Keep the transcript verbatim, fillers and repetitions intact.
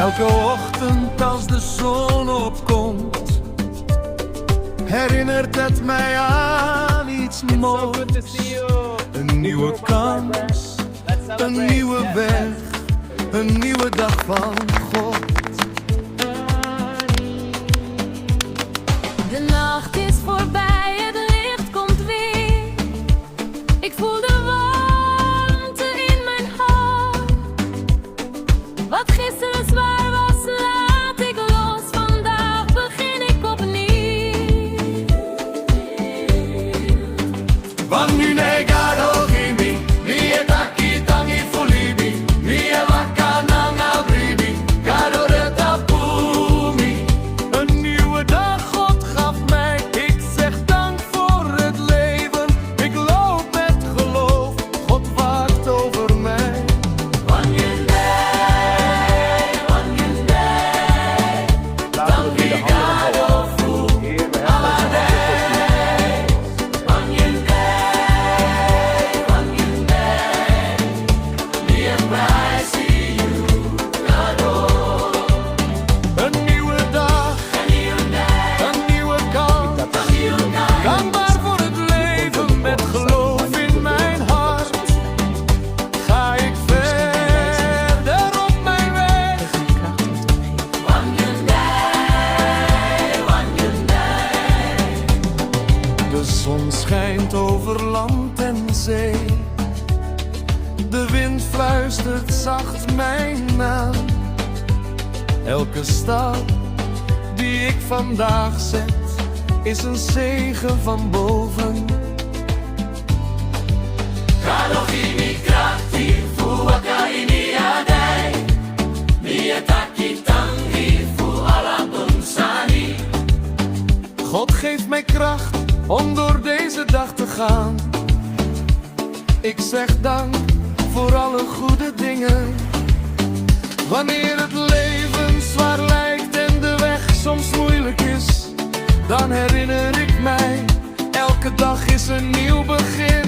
Elke ochtend als de zon opkomt, herinnert het mij aan iets moois. Een nieuwe kans, een nieuwe weg, een nieuwe dag van God. De nacht is voorbij, het licht komt weer. Ik voel de warmte in mijn hart. Wat gisteren zwaar was, laat ik los. Vandaag begin ik opnieuw. Wan yu ne gado gi mi, mi e taki tangi fu libi, mi e waka nanga bribi, gado de tapu mi. Een nieuwe dag, God gaf mij, ik zeg dank voor het leven. Ik loop met geloof, God waakt over mij. Wan yu ne, wan yu ne, tangi gado fu ala dei. Wan yu ne, wan yu ne, mi e prijsi yu, gado. Een nieuwe dag, een nieuwe kans. Dankbaar voor het leven, met geloof in mijn hart ga ik verder op mijn weg. De zon schijnt over land en zee. De wind fluistert zacht mijn naam. Elke stap die ik vandaag zet is een zegen van boven. Gado gi mi krakti fu waka ini a dei. Mi e taki tangi fu ala bun sani. God geeft mij kracht om door deze dag te gaan. Ik zeg dank voor alle goede dingen. Wanneer het leven zwaar lijkt en de weg soms moeilijk is, dan herinner ik mij: elke dag is een nieuw begin.